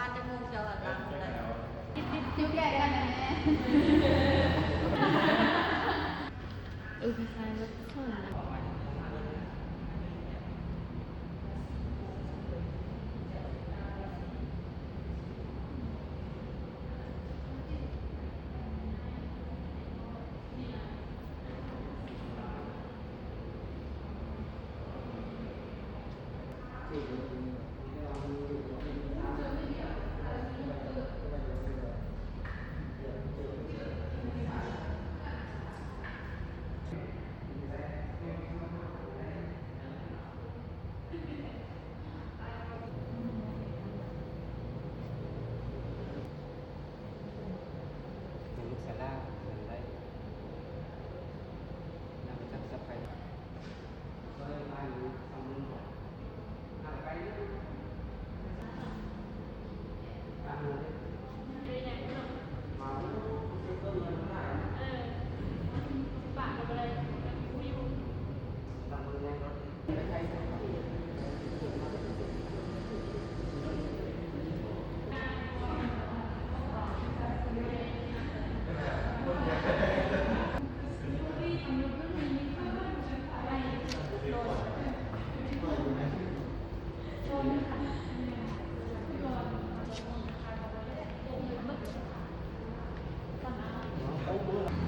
ບ້ານຈັກໂມງເຈົ້າອາບນ້ຳ? ຢູ່ໃກ້ກັນແດ່. ເອີ ຄ້າຍໆ ແບບ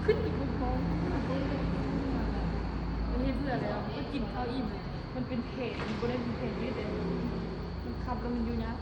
ຂຶ້ນອີກບໍ່ພໍ ເຮັດເພື່ອແລ້ວ ໄປກິນເຂົ້າອີ່ມ. ມັນເປັນແຜນ ມັນບໍ່ໄດ້ເປັນແຜນຢືດເດ ມັນຂັບແລ້ວມັນຢູ່ຍາກ.